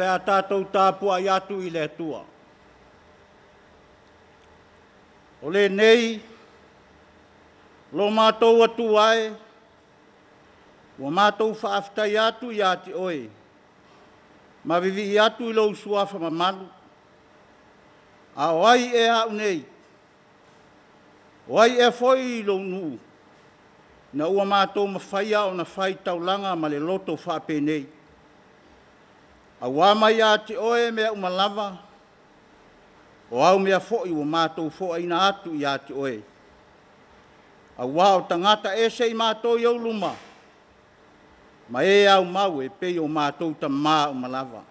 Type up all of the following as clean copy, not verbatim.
le a tātou tapuai atu i le Atua. O lenei, lo mātou Atua e, ua mātou faafetai atu ia te oe, ma vivii atu i lou suafa mamalu. A o ai ea au nei? O ai ea foi lou nuu, ina ua matou mafaia ona fai taulaga ma le loto faapenei. Auā mai ia te oe mea uma lava, o au mea foi ua matou foaina atu ia te oe. Auā o tagata ese i matou i ou luma, ma e aumau e pei o matou tamā uma lava.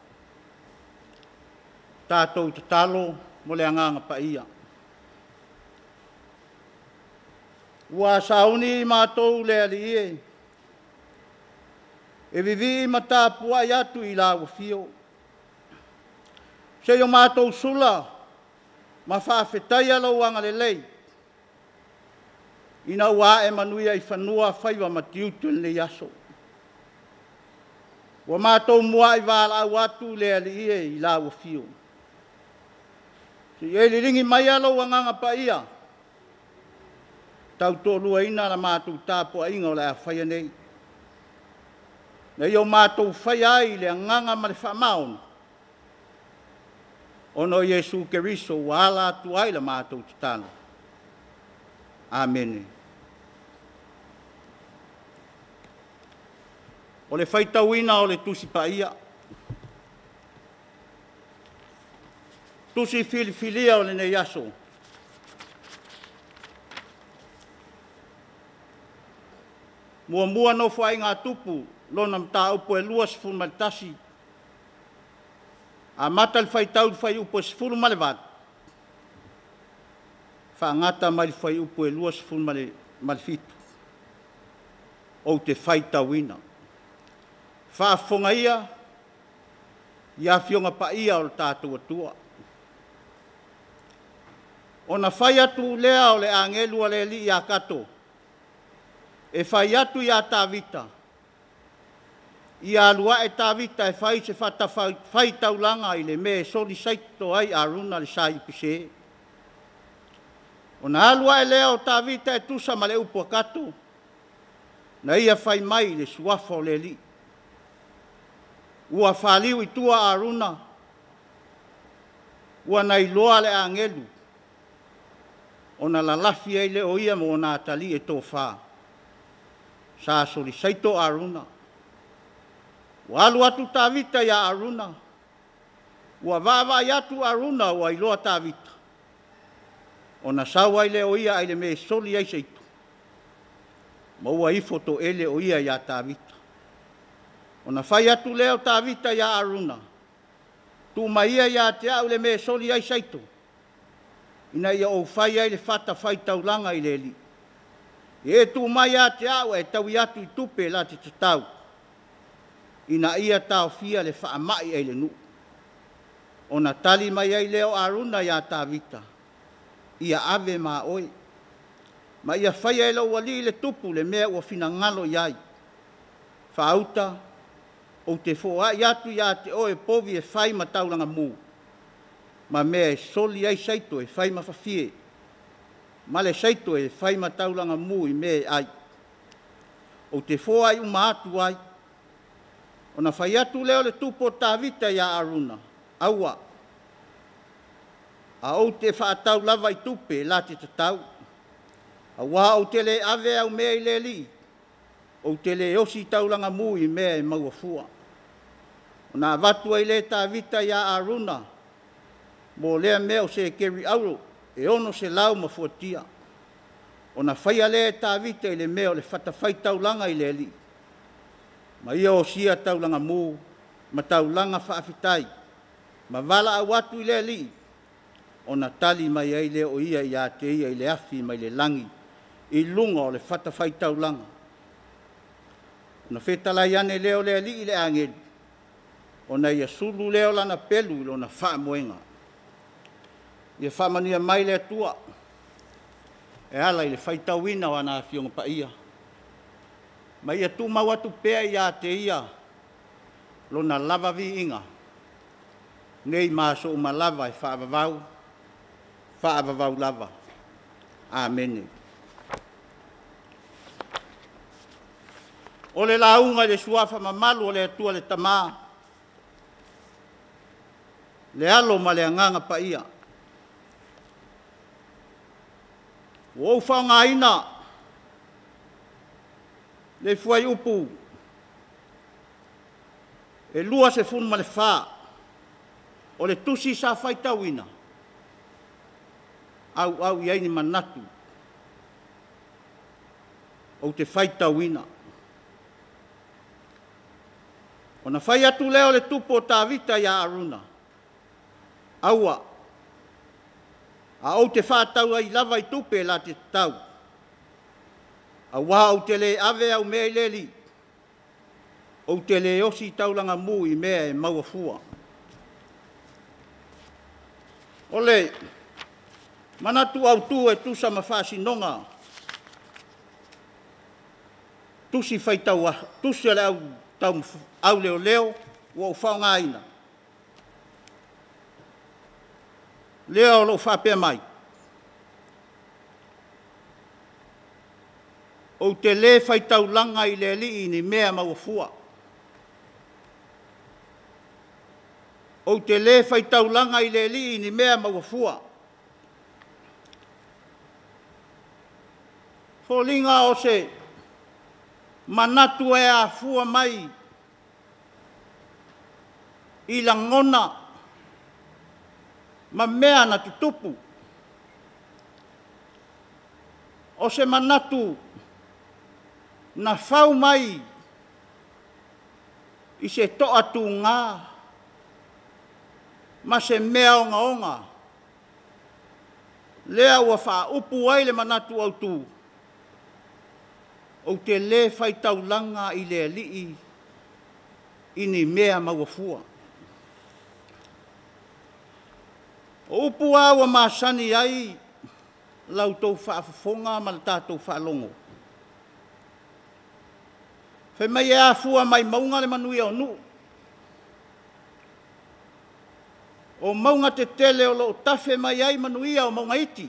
Tatou tatalo mo le Agaga Paia. Ua sauni matou le Alii e, e vivii ma tapuai atu i lau afio, seia matou sula ma faafetaia lou agalelei, ina ua ae manuia i fanua faiva ma tiute o lenei aso. Ua matou muai valaau atu le Alii e i lau afio, seia e liligi maia lou Agaga Paia, tautoaluaina la matou tapuaiga o le a faia nei, na ia o matou faia ai le agaga ma le faamaoni, ona o Iesu Keriso ua ala atu ai la matou tatalo. Amene. O le faitauina o le Tusi Paia. Tusi filifilia o lenei aso. Muamua Nofoaiga a Tupu, lona mataupu e 21, amata le faitau i le fuaiupu e 18, faagata mai le fuaiupu e 27. Ou te faitauina. Faafofoga ia i Afioga Paia o le tatou Atua. Ona fai atu lea o le agelu a le Alii ia Kato, e fai atu ia Tavita, ia alu ae Tavita e fai se fatafaitaulaga i le mea e solisaito ai Aruna le sa Iepuse. Ona alu ae lea o Tavita e tusa ma le upu a Kato, na ia fai mai i le suafa o le Alii. Ua faliu i tua Aruna, ua na iloa le agelu, ona lalafi ai lea o ia ma ona atalii e tofa. Sa solisaito Aruna. Ua alu atu Tavita ia Aruna, ua vaavaai atu Aruna ua iloa Tavita, ona sau ai lea o ia ai le mea e soli ai seito, ma ua ifo toele o ia ia Tavita. Ona fai atu lea o Tavita ia Aruna, tuu mai ia ia te au le mea e soli ai saito, ina ia ou fai ai le fatafaitaulaga i le Alii. E tuu mai ia te au e taui atu i tupe la te tatau, ina ia taofia le faamai ai le nuu. Ona tali mai ai lea o Aruna ia Tavita, ia ave ma oe, ma ia faia e lou alii le tupu le mea ua finagalo i ai. Faauta, ou te foai atu ia te oe povi e fai ma taulaga mu, ma mea e soli ai saito e fai ma fafie, ma le saito e fai ma taulaga mu i mea e ai. Ou te foai uma atu ai. Ona fai atu lea o le tupu o Tavita ia Aruna, aua, a ou te faatau lava i tupe la te tatau, auā ou te le ave au mea i le Alii, ou te le osi taulaga mu i mea e maua fua. Ona avatu ai lea Tavita ia Aruna, mo lea mea o sekeri auro, e 600 ma fuatia. Ona faia lea e Tavita i le mea o le fatafaitaulaga i le Alii, ma ia osia taulaga mu, ma taulaga faafetai, ma valaau atu i le Alii, ona tali mai ai lea o ia ia te ia i le afi mai le lagi, i luga o le fatafaitaulaga. Ona fetalai ane lea o le Alii i le agelu, ona ia sulu lea o lana pelu i lona faamoega. Ia faamanuia mai le Atua, e ala i le faitauina o ana Afioga Paia, ma ia tumau atu pea ia te ia lona lava viiga. Nei ma aso uma lava e faavavau, faavavau lava. Amene. O le lauga i le suafa mamalu o le Atua le Tama, le Alo ma le Agaga Paia. Ua ou faaaogaina le fuaiupu e 24 o le tusi sa faitauina, auau i ai ni manatu ou te faitauina. Ona fai atu lea o le tupu o Tavita ia Aruna, aua, a ou te faatau ai lava i tupe la te tatau, aua ou te le ave au mea i le Alii, ou te le osi taulaga mu i mea e maua fua. O le manatu autu e tusa ma faasinoga tusi faitau tusi a le au auleoleo ua ou faaaogaina, lea o lo o faapea mai, ou te le faitaulaga i le Alii i ni mea maua fua. Ou te le faitaulaga i le Alii i ni mea maua fua. Foliga o se manatu e afua mai i lagona ma mea na tutupu. O se manatu na fau mai i se toatuga ma se mea ogaoga, lea ua faaupu ai le manatu autu, ou te le faitaulaga i le Alii i ni mea maua fua. O upu lava ua masani ai la outou faafofoga ma le tatou faalogo, fai mai e afua mai mauga le manuia o nuu. O mauga tetele o lo o tafe mai ai manuia o mauga iti.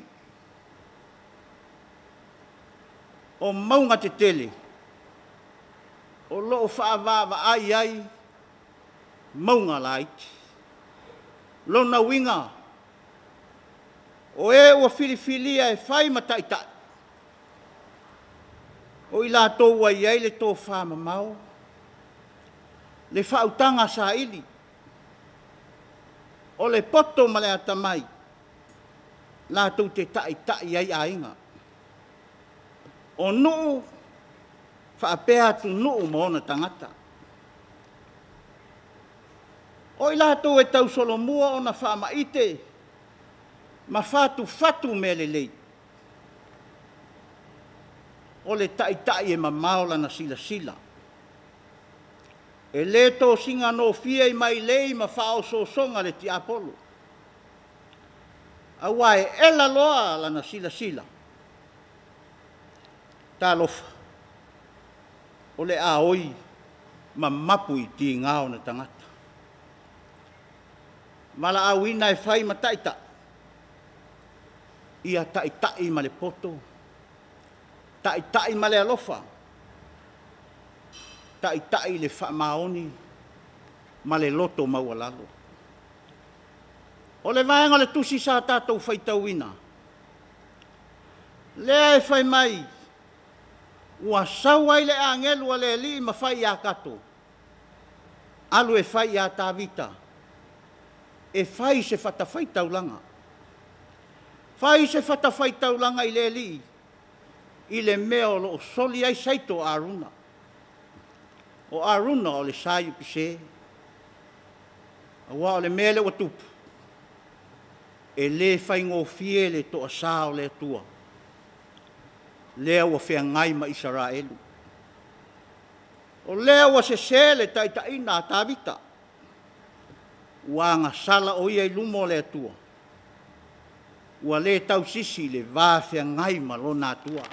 O mauga tetele o lo o faavaavaai ai mauga laiti. Lona uiga, o e ua filifilia e fai ma taitai, o i latou ua i ai le tofamamao, le faautaga saili, o le poto ma le atamai, latou te taitai ai aiga. O nuu faapea atunuu ma ona tagata. O i latou e tausolomua ona faamaite ma fatufatu mea lelei. O le taitai e mamao lana silasila. E le tosiga gofie i mailei ma faaosoosoga le tiapolo, aua e ela loa lana silasila. Talofa, o le a oi ma mapu i tiga ona tagata. Valaauina e fai ma taitai, ia taitai ma le poto, taitai ma le alofa, taitai le faamaoni ma le loto maualalo. O le vaega o le tusi sa tatou faitauina, lea e fai mai, ua sau ai le agelu a le Alii ma fai ia tatou, alu e fai ia Tavita, e fai se fatafaitaulaga. Fai se fatafaitaulaga i le Alii, i le mea o lo o soli ai saito a Aruna. O Aruna o le sa i Upise, aua o le mea lea ua tupu, e le faigofie le toasa o le Atua, lea ua feagai ma Isaraelu. O lea ua sese le taitaiga a Tavita, ua agasala o ia i luma o le Atua, ua le tausisi i le va feagai ma lona Atua.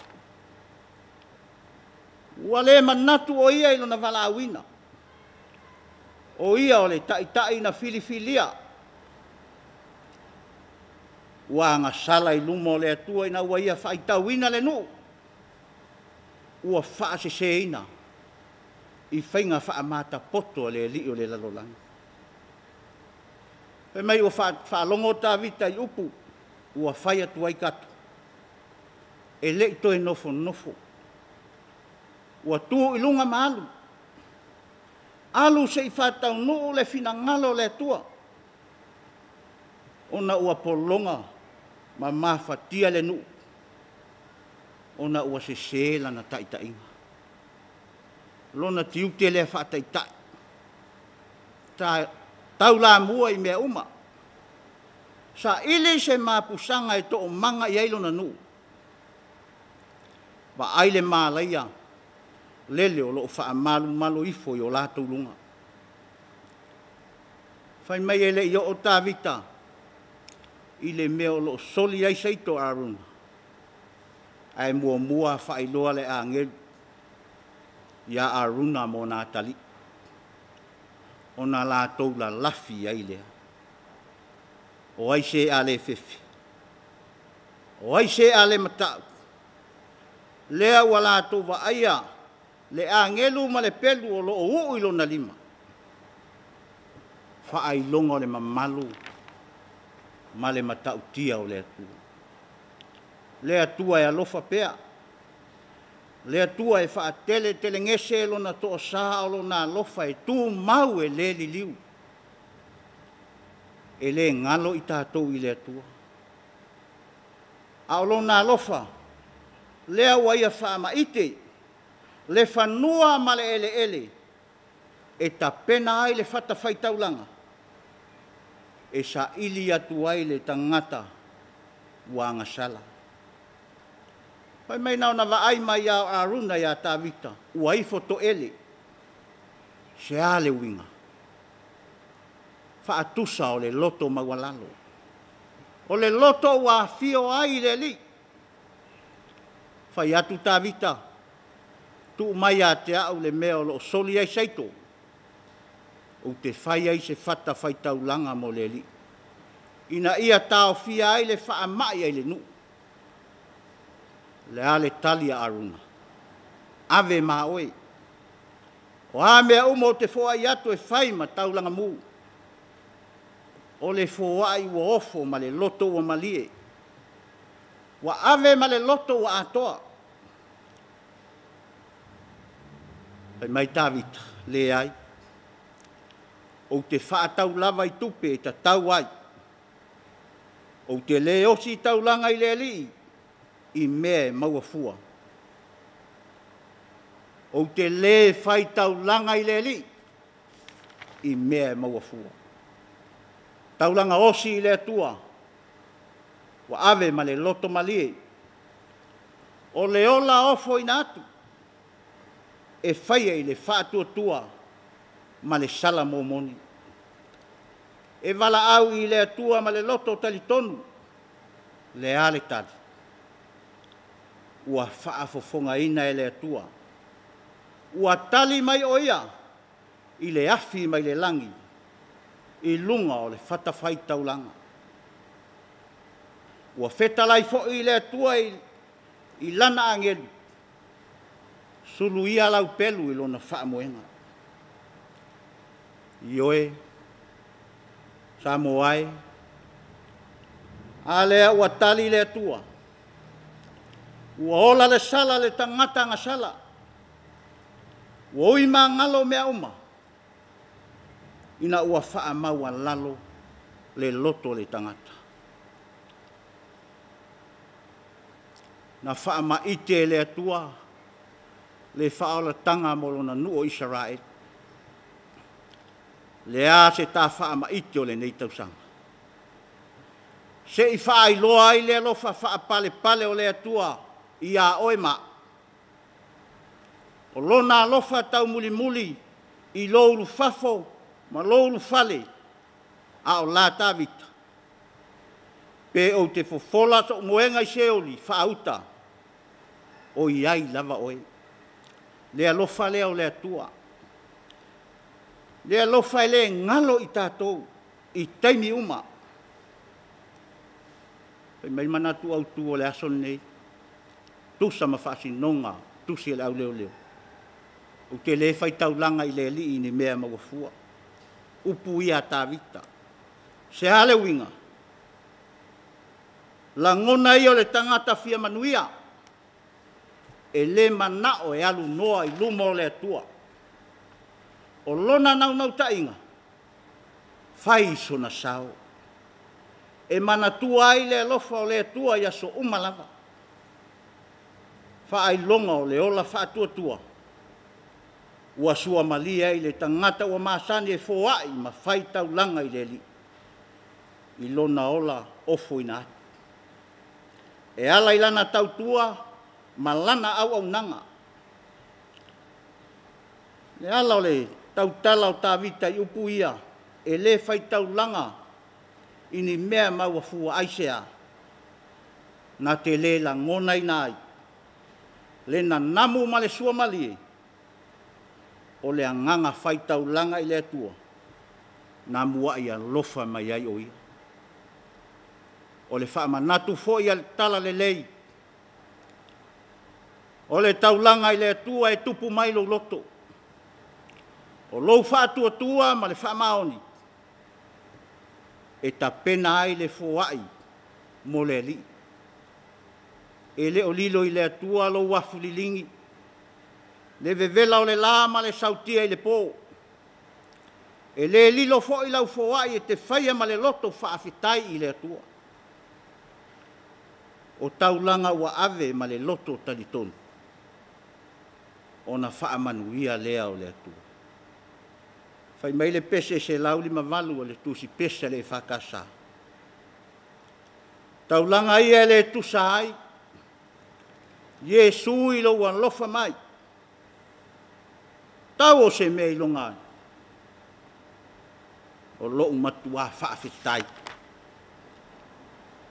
Ua le manatu o ia i lona valaauina, o ia o le taitai na filifilia Ua agasala i luma o le Atua ina ua ia faaitauina le nuu, ua faaseseina i faiga faamatapoto a le alii o le lalolagi. Fai mai ua faalogo Tavita i upu ua fai atu ai Kato, e le i toe nofonofo, ua tu i luga ma alu, alu se i faataunuu le finagalo o le Atua, ona ua pologa ma mafatia le nuu, ona ua sese lana taitaiga. Lona tiute lea faataitai, taulamua i mea uma, saili se mapusaga e toomaga i ai lona nuu, vaai le malaia lele o lo o faamalumalu ifo i o latou luga. Fai mai e le i oo Tavita i le mea o lo o soli ai Saito Aruna, ae muamua faailoa le agelu ia Aruna ma ona atalii, ona latou lalafi ai lea. O ai se a le fefe? O ai se a le matau? Lea ua latou vaaia le agelu ma le pelu o lo o uu i lona lima, faailoga o le mamalu ma le matautia o le Atua. Le Atua e alofa pea, le Atua e faateletelegese lona toasa o lona alofa e tumau e le liliu. E le galo i tatou i le Atua. A o lona alofa, lea ua ia faamaite le fanua ma le eleele e tapena ai le fatafaitaulaga e saili atu ai le tagata ua agasala. Fai mai na ona vaai mai lava o Aruna ia Tavita, ua ifo toele. Se a le uiga? Faatusa o le loto maualalo. O le loto ua afio ai le Alii. Fai atu Tavita, tuu mai ia te au le mea o lo o soli ai Saito, ou te fai ai se fatafaitaulaga mo le Alii, ina ia taofia ai le faamai ai le nuu. Le a le tali a Aruna? Ave ma oe. O a mea uma ou te foai atu e fai ma taulaga mu, o le foai ua ofo ma le loto ua malie, ua ave ma le loto ua atoa. Fai mai Tavita, leai, ou te faatau lava i tupe e tatau ai. Ou te le osi taulaga i le Alii i mea e maua fua. Ou te le fai taulaga i le Alii i mea e maua fua. Taulaga osi i le Atua, ua ave ma le loto malie. O le ola ofoina atu, e faia i le faatuatua ma le sala momoni. E valaau i le Atua ma le loto talitonu, le a le tali? Ua faafofogaina e le Atua. Ua tali mai o ia i le afi mai le lagi, i luga o le fatafaitaulaga. Ua fetalai foi le Atua i lana agelu, suluia lau pelu i lona faamoega. Ioe, Samoa e, a lea ua tali le Atua, ua ola le sala le tagata agasala, ua ui magalo mea uma, ina ua faamaualalo le loto o le tagata. Na faamaite e le Atua le faaolataga mo lona nuu o Isaraelu. Le a se tā faamaite o lenei tausaga. Se i faailoa ai le alofa faapalepale o le Atua ia oe ma au. O lona alofa taumulimuli i lou ulufafo ma lou ulufale, a o la Tavita, pe ou te fofola sou moega i Seoli faauta, o i ai lava oe. Le alofa lea o le Atua. Le alofa e le galo i tatou i taimi uma. Fai mai manatu autu o le aso lenei, tusa ma faasinoga tusi a le auleoleo. Ou te le faitaulaga i le Alii i ni mea maua fua. Upu ia a Tavita. Se a le uiga? Lagona ia o le tagata fia manuia, e le manao e alu noa i luma o le Atua. O lona naunautaiga, fai sona sao. E manatua ai le alofa o le Atua i aso uma lava. Faailoga o le ola faatuatua, ua suamalie ai le tagata ua masani e foai ma fai taulaga i le Alii, i lona ola ofoina atu. E ala i lana tautua ma lana auaunaga. Le ala o le tautala o Tavita i upu ia, e le faitaulaga i ni mea maua fua aisea, na te le lagonaina ai le nanamu ma le suamalie o le agaga faitaulaga i le Atua, na muai alofa mai ai o Ia. O le faamanatu foi a le talalelei, o le taulaga i le Atua e tupu mai lou loto, o lou faatuatua ma le faamaoni, e tapena ai le foai mo le Alii. E le o lilo i le Atua lou afu liligi, le vevela o le la ma le sautia i le po. E le lilo foi lau foai e te faia ma le loto faafetai i le Atua. O taulaga ua ave ma le loto talitonu, ona faamanuia lea o le Atua. Fai mai le pese 158 a le Tusi Pese a le EFKS, taulaga ia e le tusa ai, Iesu i lou alofa mai, tau o se mea iloga ai, o lou matua faafetai.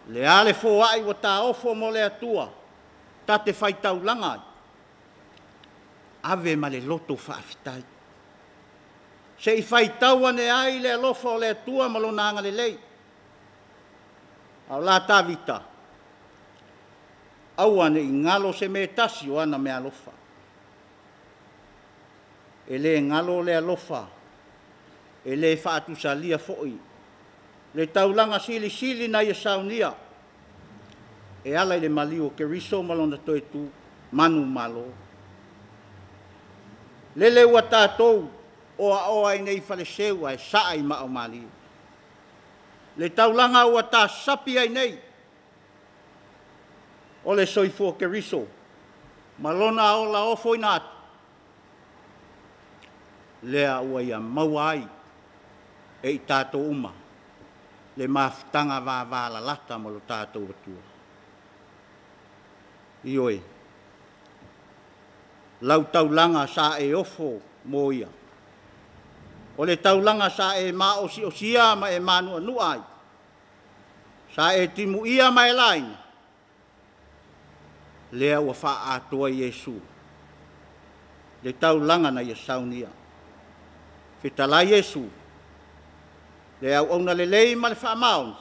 Le a le foai ua taofo mo le Atua, ta te faitaulaga ai, ave ma le loto faafetai. Se i faitau ane ai le alofa o le Atua ma lona agalelei. A o la Tavita, aua ne i galo se mea e tasi o ana meaalofa. E le galo le alofa, e le faatusalia foi le taulaga silisili na ia saunia e ala i le maliu o Keriso ma lona toe tu manumalo. Lele ua tatou oaoa ai nei i Faleseu ae saa i maaomalie. Le taulaga ua tasapi ai nei, o le soifua Keriso ma lona ola ofoina atu, lea ua ia maua ai e i tatou uma le mafutaga vavalalata ma lo tatou Atua. Ioe, lau taulaga sa e ofo mo ia, o le taulaga sa e maosiosia ma e manuanua ai, sa e timuia ma e laina, lea ua faaatoa i Iesu le taulaga na ia saunia. Fetalai Iesu, le auauna lelei ma le faamaoni,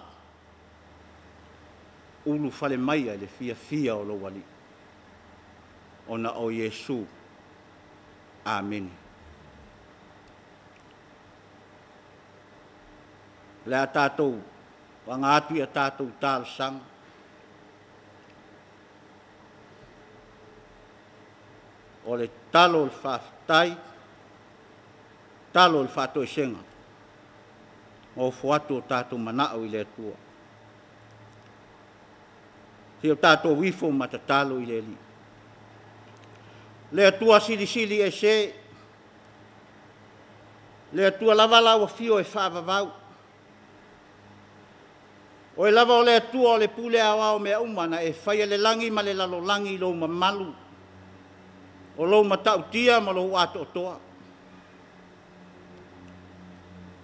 ulufale maia i le fiafia o lou Alii, ona o Iesu. Amene. O le a tatou aga atu i a tatou talosaga. O le talo o le faafetai, talo o le faatoesega, ma ofo atu o tatou manao i le Atua. Se i o tatou ifo ma tatalo i le Alii. Le Atua silisili ese, le Atua lava lau afio e faavavau. Oe lava o le Atua o le pule aoao o mea uma na e faia le lagi ma le lalolagi i lou mamalu, o lou matautia ma lou atoatoa.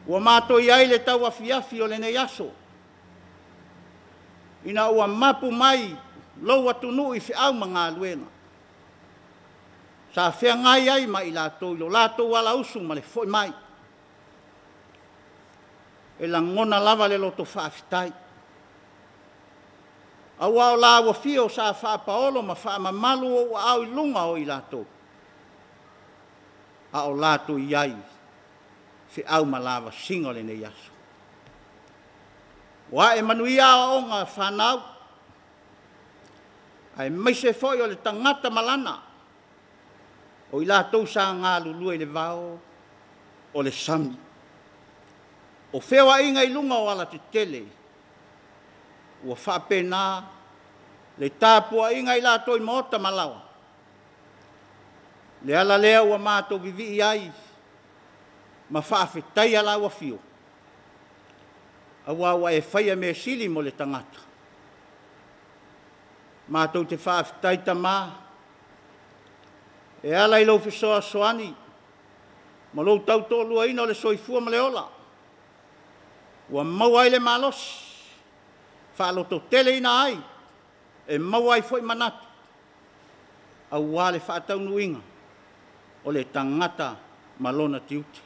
Ua matoi ai le tauafiafi o lenei aso, ina ua mapu mai lou atunuu i feau ma galuega, sa feagai ai ma i latou i lo latou alausu ma le foi mai. E lagona lava le loto faafetai. Auā o lāua afio sa faapaolo ma faamamalu ou aao i luga o i latou, a o latou i ai feau ma lavasiga o lenei aso. Ua ae manuia aoaoga a fanau, aemaise foi o le tagata malana, o i latou sa galulue i le vao o le sami. O feoaiga i luga o alatetele, ua faapena le tapuaiga a i latou i maota ma laoa. O le ala lea ua matou vivii ai ma faafetaia lau afio, aua ua e faia mea sili mo le tagata. Matou te faafetai Tama, e ala i lou fesoasoani ma lou tautoaluaina o le soifua ma le ola, ua maua ai le malosi faalototeleina ai, e maua ai foi manatu aua le faataunuuina o le tagata ma lona tiute.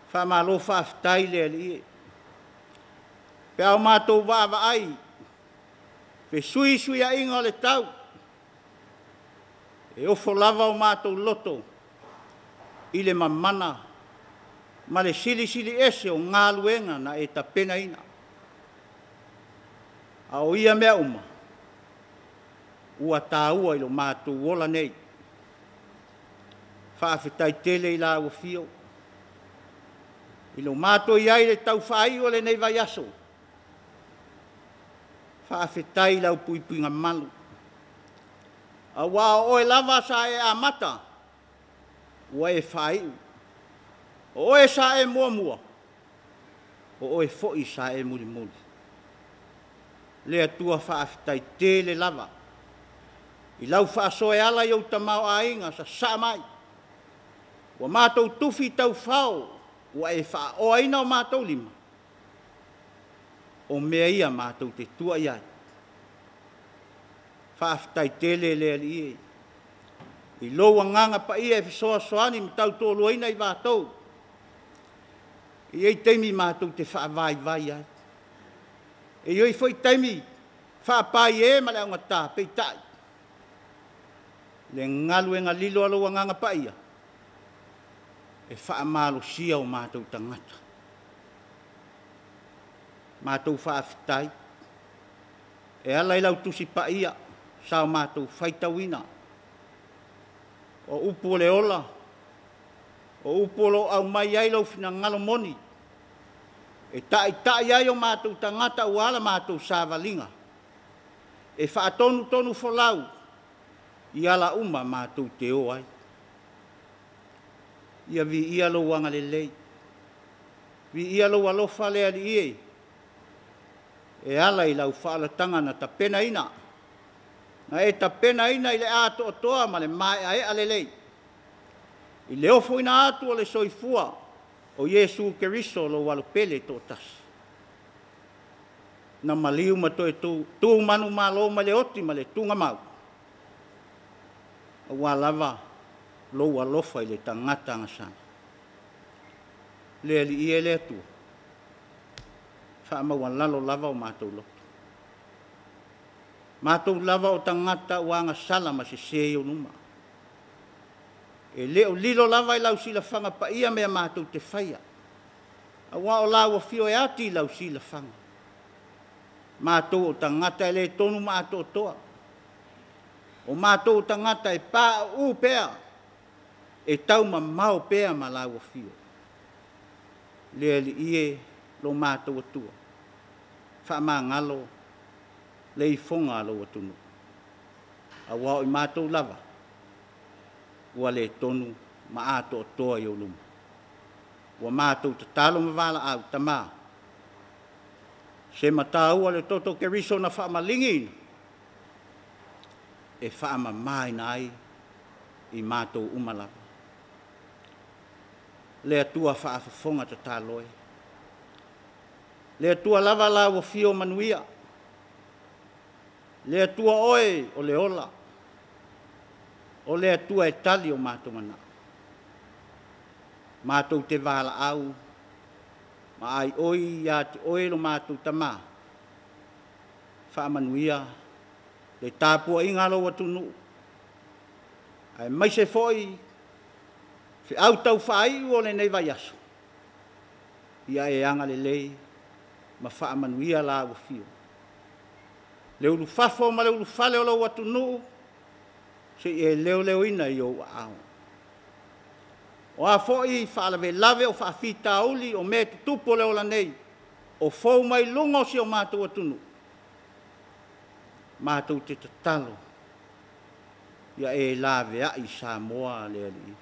Faamalo faafetai le Alii e, pe a o matou vaavaai i fesuisuiaiga o le tau, e ofo lava o matou loto i le mamana ma le silisiliese o galuega na e tapenaina. A o ia mea uma, ua taua i lo matou ola nei. Faafetai tele i lau Afio i lo matou i ai i le tau faaiu o lenei vaiaso, faafetai i lau puipuiga malu, aua o oe lava sa e amata, ua e faaiu. O oe sa e muamua, o oe foi sa e mulimuli. Le Atua faafetai tele lava i lau faasoa e ala i ou tamaoaiga sasaa mai, ua matou tufi taufao ua e faaoaina o matou lima, o mea ia matou te tua i ai. Faafetai tele le Alii e, i lou Agaga Paia e fesoasoani ma tautoaluaina i matou. E i ai taimi matou te faavaivai ai, e i ai foi taimi faapaie ma le augata, peitai, le galuega lilo a lou Agaga Paia, e faamalosia o matou tagata. Matou faafetai e ala i lau Tusi Paia sa o matou faitauina, o upu o le ola, o upu o lo o aumai ai lou finagalo moni e taitai ai o matou tagata aua la matou savaliga, e faatonutonufolau i ala uma matou te o ai. Ia viia lou agalelei, viia lou alofa le Alii e, e ala i lau faaolataga na tapenaina, na e tapenaina i le atoatoa ma le maeaea lelei, i le ofoina atu o le soifua o Iesu Keriso lou Alo pele e toatasi, na maliu ma toe tu manumalo mai le oti ma le tuugamau, aua lava lou alofa i le tagata agasala. Le Alii e le Atua, faamaualalo lava o matou loto. Matou lava o tagata ua agasala ma sese i ou luma. E le o lilo lava i lau silafaga paia mea matou te faia, aua o lau afio e ati i lau silafaga. Matou o tagata e le tonu ma atoatoa, o matou o tagata e pauu pea, e taumamao pea ma lau afio. Le Alii e, lo matou Atua, faamagalo le ifoga a lou atunuu, aua o i matou lava ua le tonu ma atoatoa i ou luma. Ua matou tatalo ma valaau, Tama, se mataua o le toto o Keriso na faamaligiina, e faamamaina ai i matou uma lava. Le Atua faafofoga tatalo e, le Atua lava lau afio manuia, le Atua oe o le ola, o le Atua e tali o matou manao. Matou te valaau ma aioi ia te oe lo matou Tama. Faamanuia le tapuaiga a lou atunuu, aemaise foi feau taufaaiu o lenei vaiaso, ia e agalelei ma faamanuia lau Afio. Le ulufafo ma le ulufale o lou atunuu, se i e leoleoina i ou aao. O a foi faalavelave o faafitauli o mea e tutupu o le ola nei, o fou mai luga o si o matou atunuu, matou te tatalo, ia e laveai i Samoa le Alii.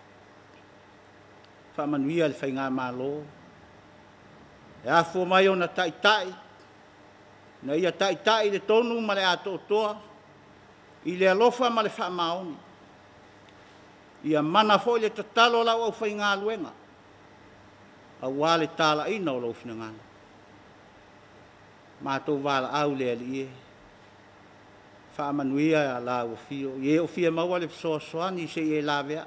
Faamanuia le Faigamalo, e afua mai ona taitai, na ia taitai i le tonu ma le atoatoa, i le alofa ma le faamaoni. Ia mana foi le tatalo a lau aufaigaluega, aua le talaiina o lou finagalo. Matou valaau le Alii e, faamanuia lau afio i e o fia maua le fesoasoani se i e laveai.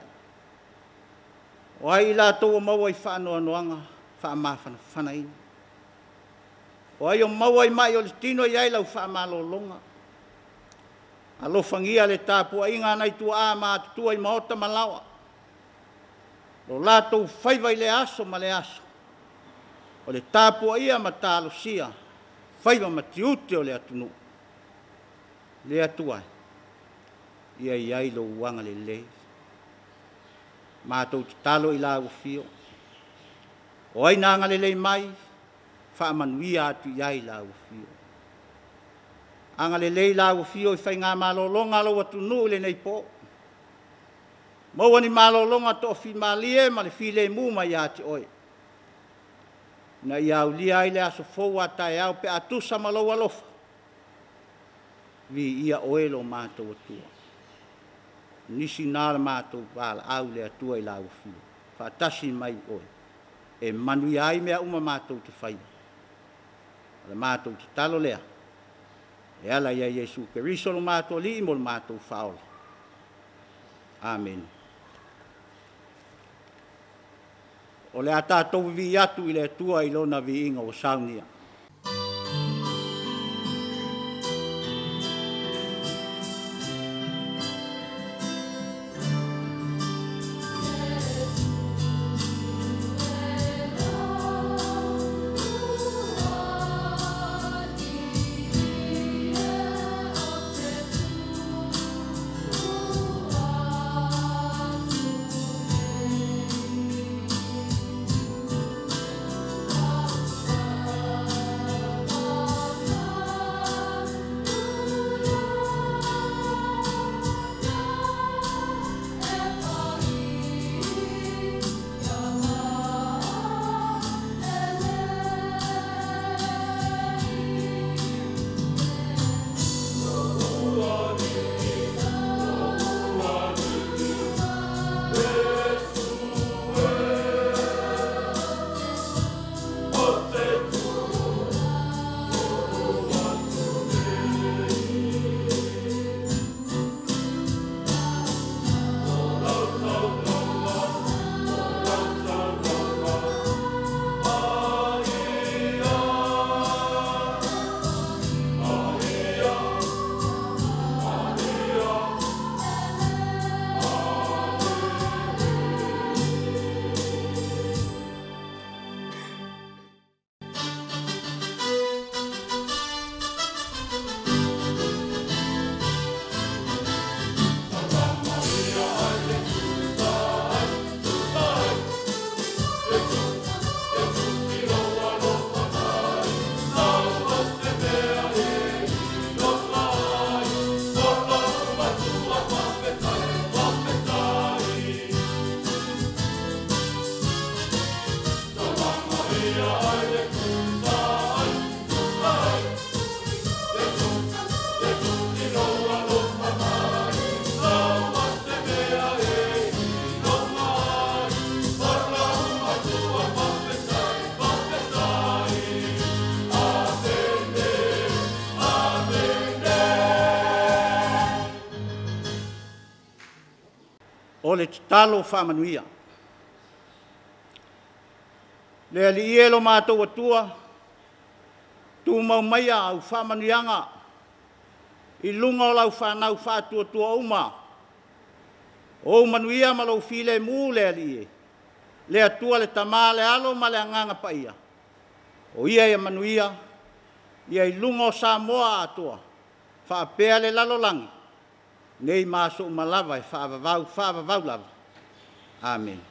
O ai i latou o maua i faanoanoaga, faamafanafanaina. O ai o maua i mai o le tino, e i ai lau faamalologa. Alofagia le tapuaiga a nai tuaa matutua i maota ma laoa, o latou faiva i lea aso ma lea aso, o le tapuaia ma talosia faiva ma tiute o le atunuu. Le Atua e, ia i ai lou agalelei. Matou tatalo i lau afio, o ai na agalelei mai, faamanuia atu i ai lau afio. Agalelei lau afio i faiga malologa a lou atunuu i lenei po. Maua ni malologa toafimalie ma le filemu mai ia te oe, ina ia aulia ai le aso fou a taeao pe a tusa ma lou alofa, viia oe lo matou Atua. O nisi na o le matou valaau le Atua i lau afio, faatasi mai oe, e manuia ai mea uma matou te faia. O le matou tatalo lea, e ala ia Iesu Keriso lo matou Alii mo le matou Faaola. Amene. O le a tatou vivii atu i le Atua i lona viiga ua saunia. O le tatalo faamanuia. Le Alii e lo matou Atua, tumau maia au faamanuiaga i luga o lau fanau faatuatua uma. O ou manuia ma lou filemu le Alii e, le Atua le Tama, le Alo ma le Agaga Paia, o ia ia manuia, ia i luga o Samoa atoa, faapea le lalolagi, nei ma aso uma lava e faavavau, faavavau lava. Amene.